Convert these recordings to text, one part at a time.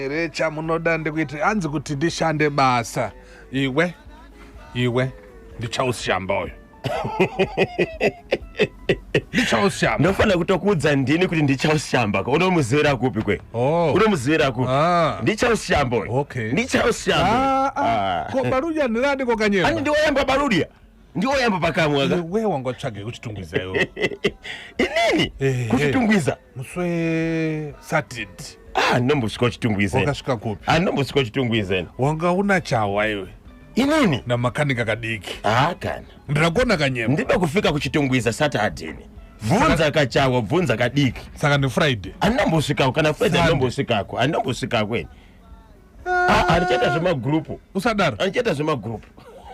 Here chamunoda ndikuiti hanzi kuti ndishande basa iwe iwe ndiCharles Shamba uyu, ndiCharles Shamba. Ndofanira kutokuudza ndini kuti ndiCharles Shamba ka? Unomuzivira kupi kwe? Oh. Unomuzivira kupi? Ah. NdiCharles Shamba uyu. Okay. NdiCharles Shamba. Ah, ah. Ko Baruja ndiradi ko Kanyemba? Ani ndiwoyamba Barudia, ndiwoyamba pakamwa ka. Iwe wangotsvage kuChitungwiza iwe. Inini? Eh. KuChitungwiza? Muswe Saturday. Ah, ndinombosvika kuChitungwiza. Wakasvika kupi? Ah, ndinombosvika kuChitungwiza ine. Wanga una chawa iwe. Inini? Namakanika kadiki. Ah, kana. Ndirakuona, Kanyemba. Ndida kufika kuChitungwiza Saturday, bvunza kachawa, bvunza kadiki. Saka ndiFriday? Andinombosvikako kana Friday. Sunday. Andinombosvikako, andinombosvikako eni. Ah, handichaita zvemagurupu. Usadaro. Handichaita zvemagurupu.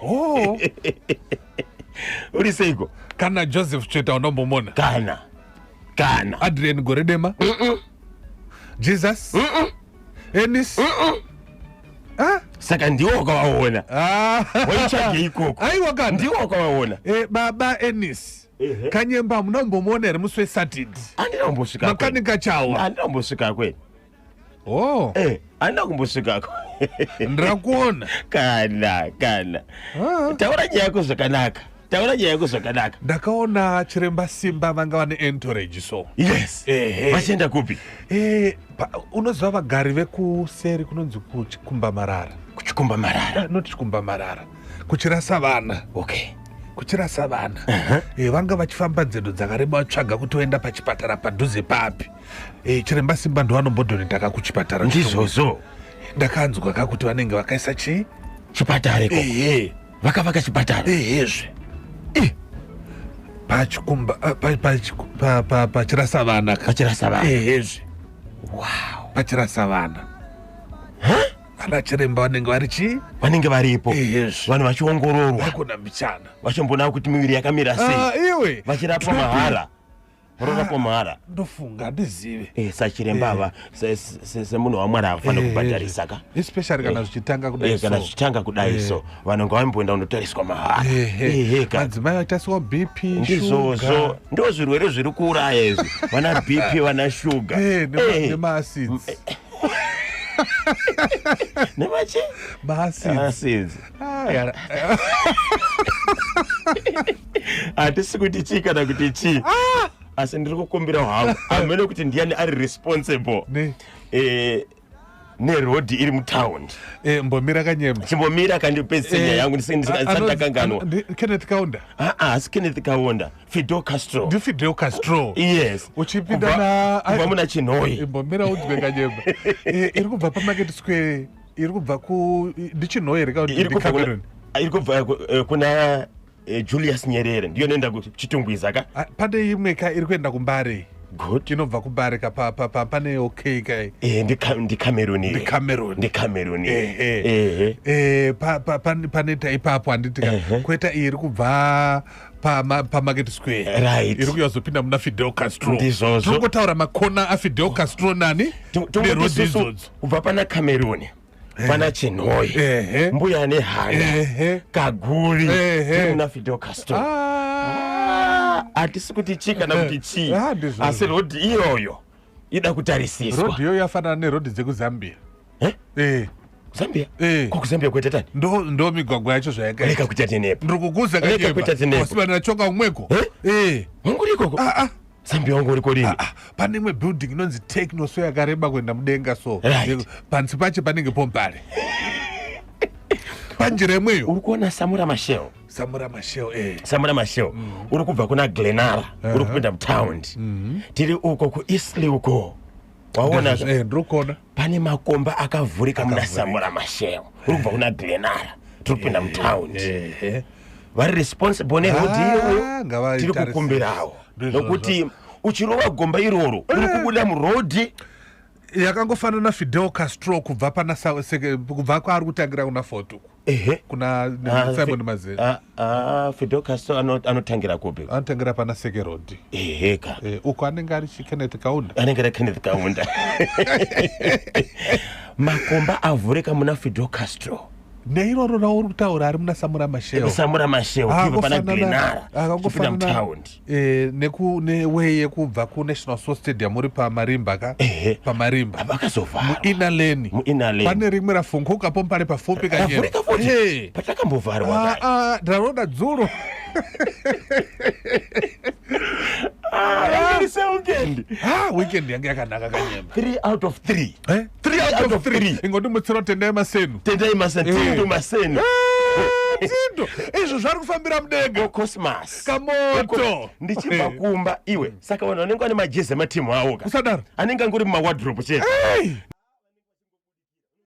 Oh. Uri seiko? Kana Joseph Cheta unombomona? Kana, kana. Adrian Goredema, Jesus Enis. Ah? Saka ndiwo wakavaona? Ah. Waitsvage ikoko? Aiwa kana. Ndiwo wakavaona? Eh, baba Enis Kanyemba munombomuona here musi weSaturday? Handina kumbosvikako. Makanika chawa. Handina kumbosvikako eni. Oh. Eh, handina kumbosvikako. Ndirakuona. Kana, kana. Ah. Taura nyaya yako zvakanaka, taura nyaya yako zvakanaka. Ndakaona chiremba Simba vanga vane entourage so. Yes. Ehe. Vachienda kupi? Eh, unoziva vagari vekuseri kunonzi kuChikumba Marara? KuChikumba Marara? Eh, not Chikumba Marara, kuChirasa vana. KuChirasa vana. Vanga vachifamba nzendo dzakareba vatsvaga kuti oenda pachipatara padhuze papi. Chiremba Simba ndovanombodonetaka kuchipatara. Ndizvozvo. Ndakanzwa kakuti vanenge vakaisa chii? Chipatara ikoko? Ehe. Vakavaka chipatara? Ehezve. Pachikumba, ah, paChirasa vana ka. PaChirasa vana? Ehezve. PaChirasa vana vana chiremba vanenge vari chii? Vanenge varipo. Ehezve. Vanhu vachiongororwa. Aikona mbichana. Vachimboona kuti miviri yakamira sei. Ah, iwe. Vachirapwa mahara, vanorapwa mahara. Ndofunga, handizive. Eh, sachiremba ava semunhu waMwari havafanira kubhadharisa ka. Especially kana zvichitanga kudai. Kana so. zvichitanga kudai so, vanhu ngavamboenda kundotariswa mahara. Ehe ka. Madzimai vachitaswa BP. Ndizvozvo, ndo zvirwere zviri kuuraya izvi, vana BP, vana shuga. Nemaacids. Nemachi? Maacids. Acids. Ah, yara. Hatisi kuti chii kana kuti chii, asi ndiri kukumbira hangu, hamene kuti ndiani ari responsible Ne. Nerodhi iri mutaundi. Mbomira, Kanyemba. Chimbomira kandipedzise nyaya yangu ndisati ndakanganwa. Kenneth Kaunda. Aa, asi Kenneth Kaunda, Fidel Castro. NdiFidel Castro. Yes. Uchipinda Kubva muna Chinhoi. Imbomira udzwe, Kanyemba. Iri kubva paMarket Square, iri kubva ku ndiChinhoi here kana kuti Iri kubva ndiCameron? Iri kubva kuna Julius Nyerere, ndiyo inoenda kuChitungwiza ka. Ah, pane imwe ka iri kuenda kuMbare. Good. Inobva kuMbare ka, pane okay ka. Eh, ndiCameron. NdiCameron. NdiCameron. Ehe. Ehe. Panoita ipapo, handiti ka? Ehe. Kweta iyi iri kubva paMarket Square. Iri kuyazopinda muna Fidel Castro. Ndizvozvo. Tiringotaura makona aFidel Castro nani Tongoti nerodhi isusu idzodzo. Kubva pana Cameron, pana Chinhoi, Mbuya Nehanda, Kaguri, tiri muna Fidel Castro. Ah. Ah, hatisi kuti chii kana kuti chii, Ah, ndizvozvo. asi rodhi iyoyo ida kutarisiswa. Rodhi iyoyo yafanana nerodhi dzekuZambia. Eh? Eh. Zambia? Eh. Ko kuZambia kuita tani? Ndo migwagwa yacho zvayakaita. Reka kuita tenepo. Ndiri kukuza. Reka kuita tenepo. Wasibana choka umweko. Eh? Eh. Wangu ikoko? Ah, ah. Zambia wangu uriko rini? Ah, pane imwe building inonzi Techno so, yakareba kuenda mudenga so. Pansi pacho panenge pombare panjira imweyo. Uri kuona Samura Mashel? Samura Mashel, eh. Samura Mashel, uri kubva kuna Glenara, uri kupinda mutaundi, tiri uko kuEastlea uko, waona? Eh, ndiri kuona. Pane makomba akavhurika muna Akavhurika. Samura Mashel, uri kubva kuna Glenara, tiri kupinda mutaundi. Vari responsible nerodhi Ah, iyoyo, ngavaitarisise. tiri kukumbirawo, Ndizvozvo. nokuti uchirova gomba iroro uri kubuda murodhi. Yakangofanana Fidel Castro kubva pana kubva kwaari kutangira kuna Fort uku. Ehe. Kuna Ah, Simon Mazeri. Ah, ah, Fidel Castro anotangira kupi? Anotangira pana Seke Road. Ehe ka. Eh, uko anenge ari chiKenneth Kaunda. Anenge ari Kenneth Kaunda. Makomba avhurika muna Fidel Castro. Neiroro rauri kutaura ari muna Samura Masheo. Samura Masheo kubva pana Glenara kupinda mutaundi. Eh, neku neway yekubva kuNational Sports Stadium uri paMarimba ka? PaMarimba. Vakazovharwa. Muinner lane. Muinner lane. Pane rimwe rafunguka pombare pafupi kanyero. Ravhurika futi. Eh. Patakambovharwa Ah, kare. ah, ndaroda dzuro. Ah, yange iri seweekend. Ah, weekend yange yakanaka kanyemba. 3 out of 3. Eh? 3 out out of of 3. three. Ingondimutsira tendai masenu. Tendai masenu, Eh. tindo masenu. Tindo. Izvo zvari kufambira mudenga. Cosmas. Kamoto. Ndichibva kumba iwe. Saka vanhu vanenge vane majezi ematimu awo ka. Usadaro. Anenge angori mumawadrobe chete. Hey!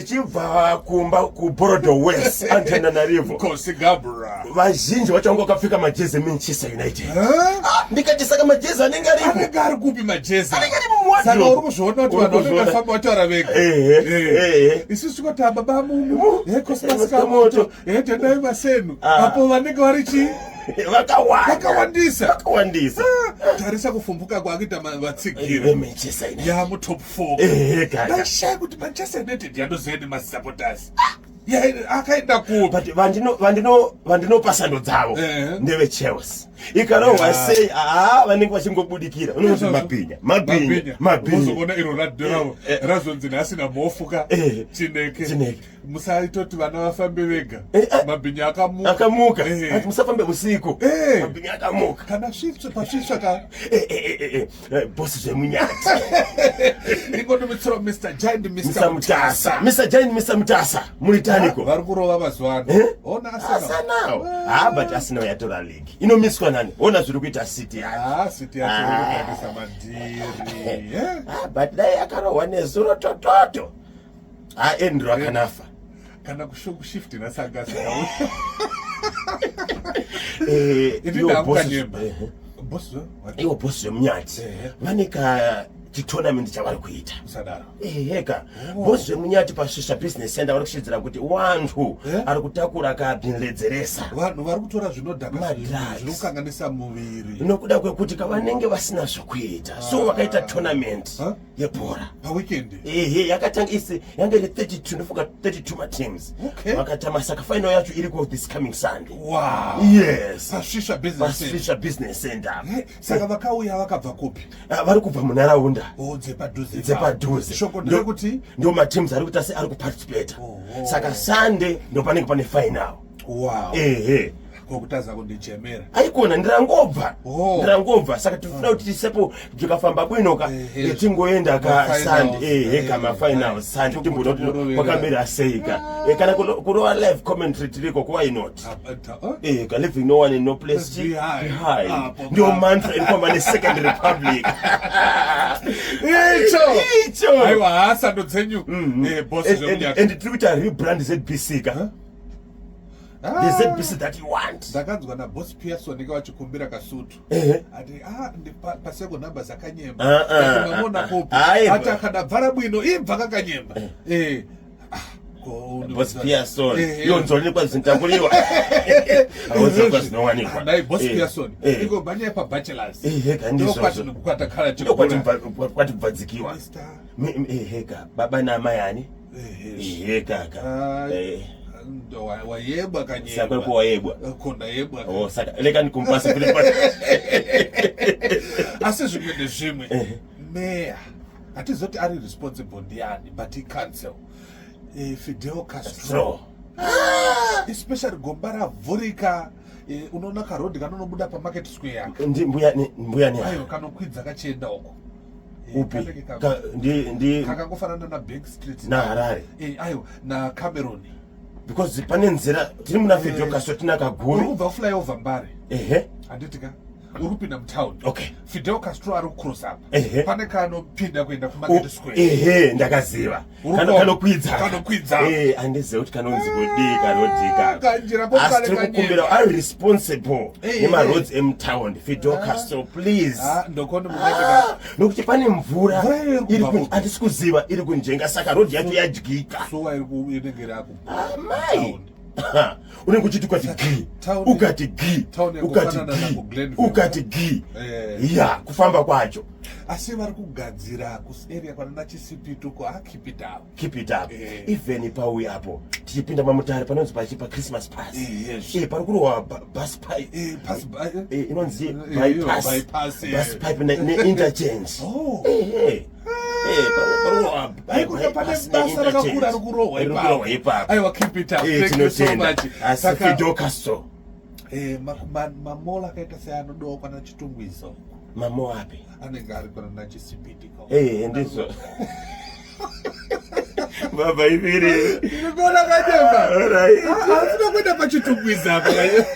Ndichibva kumba kuBorrowdale West, Antananarivo. Nkosi Gabra. Vazhinji vacho vanga vakapfeka majezi eManchester United. Eh? Ah, ndikati saka majezi anenge aripo. Anenge ari kupi majezi? Anenge ari muwardrobe. Saka uri kuzviona kuti Uri vanhu vanenge kuzviona. vafamba vataura vega. Ehe, ehe. Isusu tikoti baba mumu, eh Cosmas Kamoto. Kamoto, eh Tendai Masenu. Ah. Apo vanenge vari chii? Vakawanda. Vakawandisa. Vakawandisa. Tarisa kufumbuka kwakuita vatsigiri. VeManchester United. Ya mutop 4. Ehe, kaka. Ndashaya kuti Manchester United yandozoenda masupporters. Ya akaenda kupi? But vandinopa sando dzavo Ehe. ndeve Chelsea. Ikarohwa Yeah. sei, haa, vanenge vachingobudikira. Unoti mabhinya, mabhinya, mabhinya. Uzoona iro radhoravo Eh, eh. razonzi nhasi namhofuka Eh. Chineke. Chineke. Musaitoti vana vafambe vega. Eh, eh. Mabhinya akamuka. Akamuka. Eh. Ati musafambe usiku. Eh. Mabhinya akamuka. Kana svitsva pasvitsva ka. Eh, eh, eh, eh, eh, bosi zvemunyati. Ingondomitsira Mr Giant, Mr Mr Mutasa. Mr Giant, Mr Mutasa. Muritaniko. Vari kurova mazuva ano. Eh? Ona Arsenal. Arsenal. Ah, but Arsenal yatora league. Inomiswa nani? Ona zviri kuita City yacho. Ah, City yacho iri kuendesa madhiri. Eh? Ah, but dai akarohwa nezuro tototo. Ah, Andrew akanafa. Kana kushift nasanga. Eh, Ini iwo ndamuka boss- nyemba. Eh, Boss, what? iwo boss zvemunyati. Eh. Vane ka chitournament chavari kuita. Usadaro. Eheka, boss zvemunyati paShisha Business Center vari kushidzira kuti wantu Eh? ari kutakura kabinledzeresa. Vanhu vari kutora zvinodhaka Madrugs. zviri kukanganisa muviri. Nokuda kwekuti kavanenge vasina zvokuita, so vakaita tournament Huh? yebhora. Paweekend. Ehe, yakatanga isi yange iri 32, ndofunga 32 mateams. Okay. Vakatama, saka final yacho iriko this coming Sunday. Wow. Yes. PaShisha Business Center. PaShisha Business Center. Eh, saka vakauya vakabva kupi? Ah, vari kubva munharaunda Oh, dzepadhuze. dzepadhuze. Shoko nderekuti Ndo mateams ari kuita se ari kuparticipata. Oh. Saka Sunday ndo panenge pane final. Wow. Ehe. Kokutaza kundichemera. Aikona, ndirangobva. Oh. Ndirangobva, saka tifuna kuti tisepo tikafamba bwinoka. Ehe. Tingoenda ka Ma-finals. Sunday, ehe, Eh, kamafinals Sunday, timboona kuti Tokurovera. kwakamira sei ka. Eh, kana kurova live commentary tiriko, why not? Oh? Eh, ka leaving no one in no place Behind. behind. Apo, Ndio apo. mantra iri nesecond republic. Icho. Icho. Aiwa, hasando dzenyu. Eh, boss zvemunyati. And tiri kuita rebrand ZBC ka, the Ah. ZBC that you want. Ndakanzwa naboss Pearson inge vachikumbira kasutu. Ehe. Ati ah, paseko namba zakanyemba. Ah, ah, Ndati, ah, kupi? ah. Aiwa. Ati akadabvara bwino ibva kakanyemba. Eh. Ah, Boss Pearson. Eh, Iyo nzonikwa zintakuliwa awozokwa zinowanikwa. Dai boss Eh, Pearson. eh. Iko banyaya pa Bachelors. Eh, ka ndizvozvo. Ndokwatakhala Ndo kwatibvadzikiwa. Mr. Eheka, baba namai ani? Eh, eh. Ehe kaka. Ah, Eh, ndo wayebwa kanyemba. Saka kwayebwa. Konda yebwa. Oh, saka leka ndikumpasa kuti Asi zvimwe nezvimwe, meya hatizoti ari responsible ndiani, but icouncil, Fidel Castro. So Especially gomba ravhurika, unoona karodhi kanonobuda paMarket Square. Ndi mbuya ne Aiwa, kanokwidza kachienda uko. Upi? Kanenge Ndi kakangofanana naBank Street. naHarare. Aiwa, naCameron. Because pane nzira tiri muna Fidel Castro, tina Uri Kaguri. kubva kuflyover Mbare. Ehe. Handiti ka uri kupinda mutown? Okay. Fidel Castro ari kucross apa. Ehe. Pane kanopinda kuenda kuMarket Square. Ehe, ndakaziva. Uri Kano kuona? Kanokwidza. Kanokwidza. Eh, handizivi kuti kanonzi kudii karodhika. Kanjira po Asi kale tiri kukumbira kanyemba. ari responsible Eh, nemaroads emutown, Fidel Castro, please. Ah, ndokoni Ah, munenge nokuti pane mvura Mvura iri kubva kupi? handisi kuziva iri kunjenga, saka rodhi yacho yadyika. Suwa iri inenge raku Amai. Unenge uchiti ukati gi, ukati gi, ukati gi, ukati gi. Eh. Ya, kufamba kwacho. Asi vari kugadzira kuarea kwanana Chisipiti uko, ah, keep it up. Keep it up. Eh. Even pauya apo tichipinda mamutare panonzi pachi paChristmas pass. Eh, eh, pari kurohwa bus pipe. Eh, pass eh, inonzi bypass. Bus pipe neinterchange. Oh. Eh, eh. Haikuda pane basa rakakura rikurohwa ipapo. Aiwa, keep it up. Thank you so much. Asi Fidel Castro. Mamola akaita seanodiwa kwana Chitungwiza uko. Mamo api? Anenge ari kwana Chisipiti. Eh, ndizvo. Baba iviri. Ndikuona kanyemba. Alright. Hatina kuenda paChitungwiza apa kanyemba.